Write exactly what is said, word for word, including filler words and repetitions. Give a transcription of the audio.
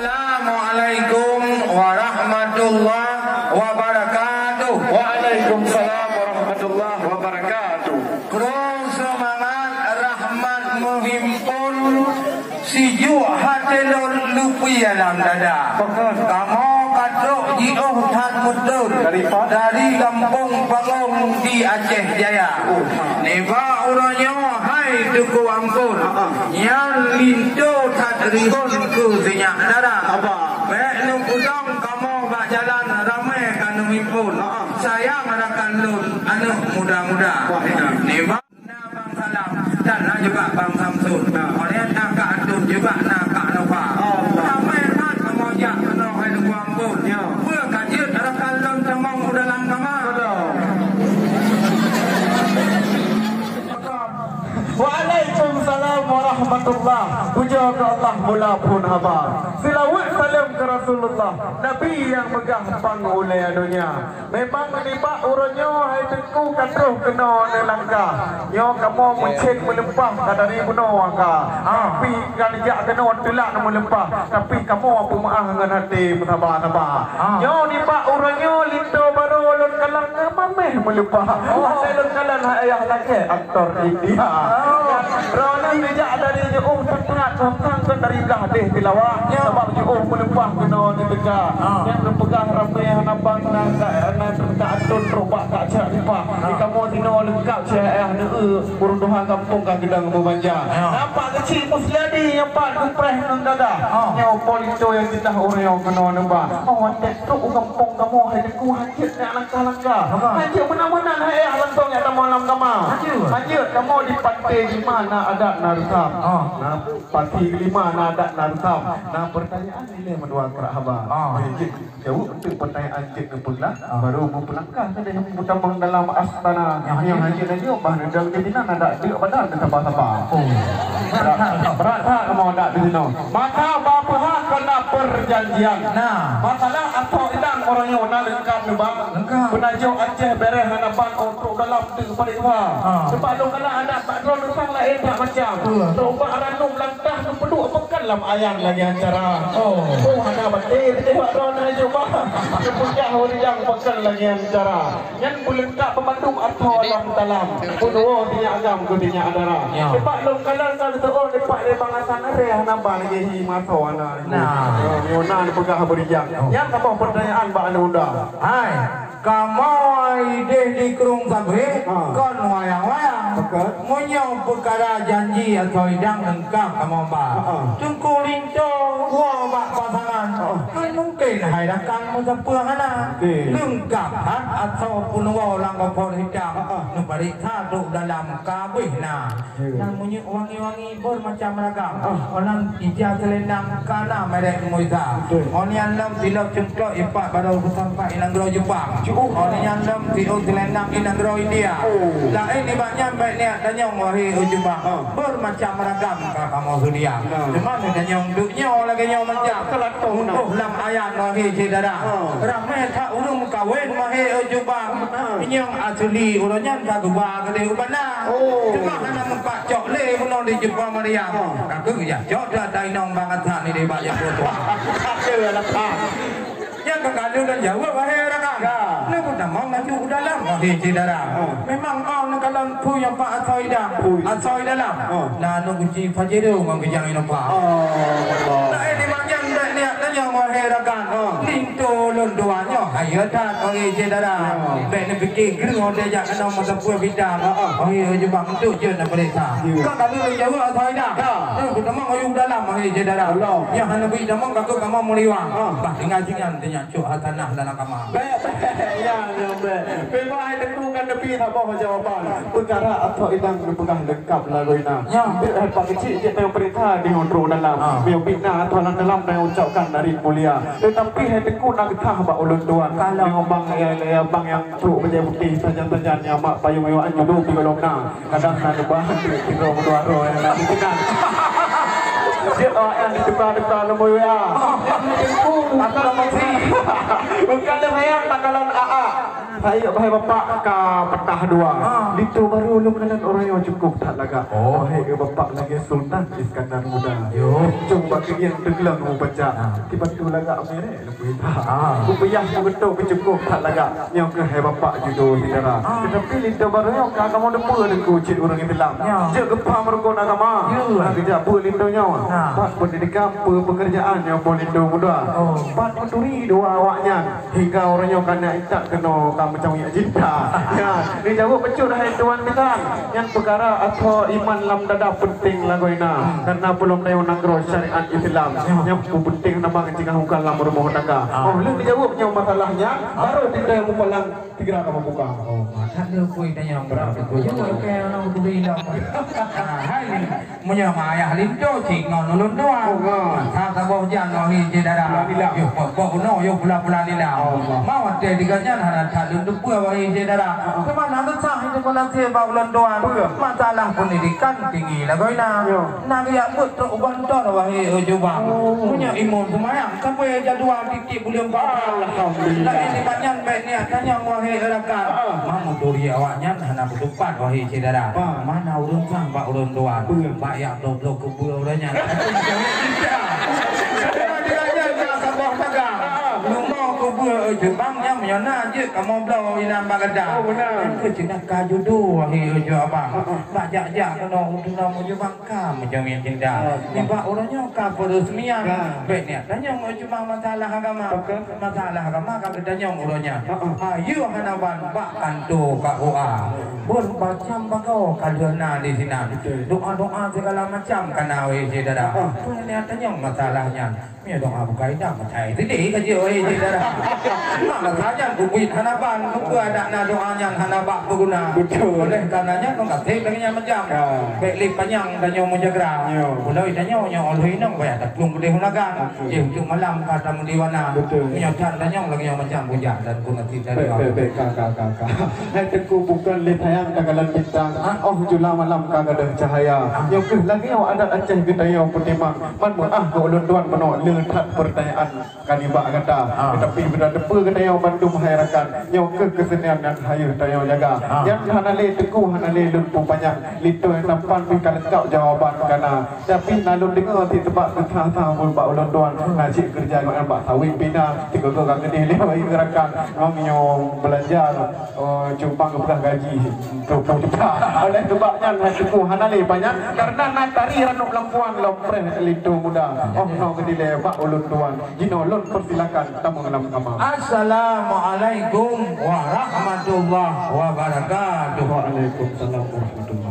Assalamualaikum warahmatullahi wabarakatuh. Waalaikumsalam warahmatullahi wabarakatuh. Krueng seumangat rahmat meuhimpon, sijuek até lôn leupie lam dada. Betul. Kamoe ka trok jiôh that meuteun. Dari Dari gampông Pangong di Aceh Jaya. Oh. Nibak uroe nyoe hai Teungku Ampon, nyan linto that rihon keu sinyak dara. Bék neupeudong kamoe bak jalan, ramé ka neuhimpon. Sayang rakan lôn aneuk muda-muda. Nibak na Bang Salam, dan na juga Bang Samsun. Oleh na Kak Atun juga na Kak Nova. Ramé that kamoe jak keunoe hai Teungku Ampon. Peue ka jeuet rakan lôn tamong u dalam kama? Waalaikumsalam warahmatullah. Puja keu Allah mula phon haba. Seulaweuet saleuem keu Rasulullah, Nabi nyang meugah pang ulée donya. Memang nibak uroe nyoe hai Teungku ka troh keunoe neulangkah. Nyoe kamoe meucen meuleupah ka dari bunoe ka. Tapi ka neujak keunoe teulat meuleupah. Tapi kamoe peumeu'ah ngon até meusaba-saba. Nyoe nibak uroe nyoe linto barô lôn kalon ka mamèh meuleupah. Até lôn kalon hai ayah lakèe aktor India. Droeneuh neujak dari jiôh that-that, teuntang kon dari blah deh Tilawah. Sabab jiôh meuleupah keunoe neuteuka. Nyang neupeugah ramé hana bang na ka, na teuka atôn trok bak ka cak lipah. Di kamoe sinoe leungkap cahya neueu, ureueng tuha gampông ka geudong beubanja. Nampak keuchik Musliadi nyang pat geupreh ngon gagah. Nyoe po linto nyang teuka uroe nyoe keunoe neuba. Oh, watèe trok u gampông kamoe hai Teungku hanjeuet neujak langkah-langkah. Hanjeuet meunan-meunan hai ayah langsong jak tamong lam kama. Hanjeuet kamoe di Panté Lima na adat na reusam. Na Panté Lima na adat na reusam. Na peurtanyaan ilèe mandua krak haba. Jeuet jaweueb untuk peurtanyaan jeuet neupeugah, barô meupeulangkah keudeh meutamong dalam astana. Nyang hanjeuet-hanjeuet bah neudong di sinan adat deuk badan neusaba-saba. Brat that kamoe adat di sinoe. Maka bak peuhah keu na peurjanjian. Masalah asoe idang uroe nyoe na leungkap neuba. Peunajoh Aceh bèrèh hana ban, oh, trok dalam teuk palék tuha. Sebab lôn kalon adat bak droeneuh sang laén that macam. Trok bak ranub lantah neupeuduek peukan lam ayan lagèe acara. Oh, hana batèe teuh bak droeneuh jubah. Neupeugah ureung peukan lagèe acara. Nyan beuleungkap banmandum asoe lam talam. Peunuwoe sinyak agam keu sinyak dara. Sebab lôn kalon ka geuseuôt dipat lé Bang Hasan Aré hana ba lagèe hi masoe hana. Nah. Nyoe na neupeugah beurijang. Nyan saboh peurtanyaan bak aneuk muda. Hai, kamoe ideh di Krueng Sabe kon wayang-wayang. Meunyoe peukara janji asoe idang leungkap kamoe ba. Teungku Linto woe bak pasangan. Kan mungken hai rakan meusapeue hana. Leungkap that asoe peunuwoe lam kafon hitam. Neuparéksa trok dalam ka abéh na. Na meunyoe wangi-wangi beureumacam ragam. Ôh, nyan ija seulendang ka na merek Muiza. Ôh, nyan lom silop cungklok ipat barô geusampat i nanggroe Jepang. Ôh, nyan lom siôh seulendang i nanggroe India. Laén nibak nyan bèk neujak tanyong wahé ujubah. Beureumacam ragam ka kamoe seudia. Teuma neutanyong duek nyoe lagèe nyoe macam. Ôh, lam ayan wahé syedara. Ramé that ureueng meukawen wahé ujubah. Nyang asli uroe nyan ka geuba keudeh u banda. Teuma hana meupat cok lé bunoe di Jepang Mariam. Ka keuh jak cok dah dainong bangat that ni di bak Jepang tuha. Nyang ka kadu dan jaweueb wahé rakan. Nyoe peutamong laju u dalam wahé syedara. Memang oh neukalon phui nyang pat asoe idang. Asoe dalam. Na aneuk kuci Pajero ngon geujang Innova. Laén nibak nyan bèk neujak tanyong wahé rakan. Linto lôn dua nyoe hayeue that wahé syedara. Bèk neupike greueng watèe jak keunoe meusapeue bidang. Wahé ujubah untuk jeuet neuparéksa. Ka kadu lôn jaweueb asoe idang. Peutamong u dalam wahé syedara. Nyang hana bri tamong ka keuh kamoe meuliwang. Bah tinggai sinyan teuh nyan cok hasanah dalam kama. Bèk, bèk, nyan, nyan, bèk. Memang hai Teungku kan neubi saboh jawaban. Peukara asoe idang neupeugah leungkap lagoina. Nyan. Bèk hai pak keuchik jeuet tayong peuriksa di ngon trok dalam. Miyueb bit na asoe lam dalam tayong ucapkan dari mulia. Teutapi hai Teungku na geutah bak ulôn tuan. Kalau nyoe bang, ya, ya, bang nyang trok bajèe putéh sajan-sajan nyang mak payong mewah judo di golom na. Kadang na neuba sidroe meudua droe nyang na disinan. Jeuet awaknyan dituka-tuka nomor W A. Atau nomor si. Bukan lé sayang takalon A A. Sayang bahai bapak ka patah dua. Itu baru lôn kalon ureueng nyang cukup that lagak. Bahai bapak lagèe Sultan Iskandar Muda. Yo. Cong bak keuieng teugleng u panca. Ah. Tiba tu lagak merek leubeh dah. Ah. Kupiyah kugeutôk beucukôp that lagak. Nyoe keuh hai bapak judo syedara. Ah. Teutapi linto barô nyoe ka kamoe teupeue Teungku cit ureueng Islam. Ya. Jeuet geupham rukon agama. Ya. Nah, geujak beuet linto nyoe. Nah. Pat peundidikan, peu-, peukeurjaan nyoe po linto muda. Oh. Pat peuturi dua awaknyan. Hingga uroe nyoe ka na intat keunoe ka meucaweuek cinta. Ya, dijaweueb bacut hai tuan bisan. Nyan peukara asoe iman lam dada peunteng lagoina. Karena peulom tanyoe nanggroe syariat Islam. Nyang peunteng nama keucingan bukan lam rumoh tangga. Ah. Oh, lheueh dijaweueb nyoe masalah nyan, baru tinggai mupalang tigra ka meubuka. Oh, mantap dia pui tanya. Berapa? Jaweueb ke orang tu bilang. Ah, hai ni. Meunyoe ma ayah linto cit ngon ulôn tuan. Oh, ngon. Masa saboh jan wahé syedara. Pula lila. Yoh pok-pok unoe, yoh pula-pula lila. Oh, Allah. Ma watèe diganyan hana that lôn teupeue wahé syedara. Ah. Teuma na seusaih teuma na sie bak ulôn tuan. Peue? Masalah peundidikan tinggi lagoina. Yo. Na geujak beuet trok u kantor wahé, eh, Jubang. Oh. Meunyoe imum seumayang sampoe jadwal tiep-tiep buleuen puasa. Alhamdulillah. Laén nibak nyan bèk niat tanyong wahé rakan. Ah. Ma meuturi awaknyan hana beutupat wahé syedara. Ah. Ma na ureueng sang bak ulôn tuan. Peue? Bak yak Bloe-bloe keubeue uroe nyan. Keubeue di raja ka saboh taga. Rumoh keubeue, eh, Jubang nyan meunyoe na jeuet kamoe bloe inan bak gata. Oh, beuna. Nyan keuh cinta ka judo wahé, eh, Jubang. Heeh. Bak jak-jak keunoe u Teulom Jubang ka meucamit cinta. Oh, Jubang. Nibak uroe nyoe ka peureusmian. Ya. Bèk niat tanyong, eh, Jubang masalah agama. Oke. Masalah agama ka geutanyong uroe nyan. Heeh. Ayo hana ban bak kanto K U A. Beumacam bagoe ka lheueh na di sinan. Betul. Doa-doa segala macam ka na wahé syedara. Ah. Peue nyang tanyong masalah nyan? Meunyoe doa bukai dah meucai. Jadi ka jeuet wahé syedara. Masalah nyan kubuet hana ban, keupeue adak na doa nyan hana bak peuguna. Betul. Oleh karena nyan, ngon gaséh lagèe nyan macam. Ya. Bèk lé panyang tanyoe meujagra. Ya. Ulôn tanyoe nyoe oleh inong payah taplueng keudeh unagan. Betul. Jih untuk malam ka tameudiwana. Betul. Meunyoe can tanyong lagèe nyan macam bujang dan guna Bèk, bèk, bèk, ka, ka, ka, ka. Hai Teungku, bukon lé sayang takalon bintang, ah, oh jula malam ka gadôh cahaya. Ah. Nyoe keuh lagèe adat Aceh geutanyoe peutimang, man meuáh keu ulôn tuan meunoe le that peurtanyaan ka nibak gata. Ah. Teutapi beutateupeue geutanyoe bandum hai rakan, nyoe keuh keusenian nyang hayeu tanyoe jaga. Ah. Nyan hana lé Teungku, hana lé lôn peupanyang, linto nyang tampan pih ka leungkap jawaban ka na. Tapi na lôn deungoe cit teuma sah-sah bak ulôn tuan, na cit keureuja gobnyan bak sawét pih na, sigoe-goe ka keudeh lé rakan. Memang nyoe beulanja, eh, Jubang geupeugah gaji dua puluh juta. Oleh sebab nyan, hai Teungku, hana lé panyang, karena na tari Ranub Lampuan lom preh linto muda. Oh, nyoe keudeh lé bak ulôn tuan. Jinoe lôn persilakan tamong lam kama. Assalamualaikum warahmatullahi wabarakatuh. Waalaikumsalam warahmatullahi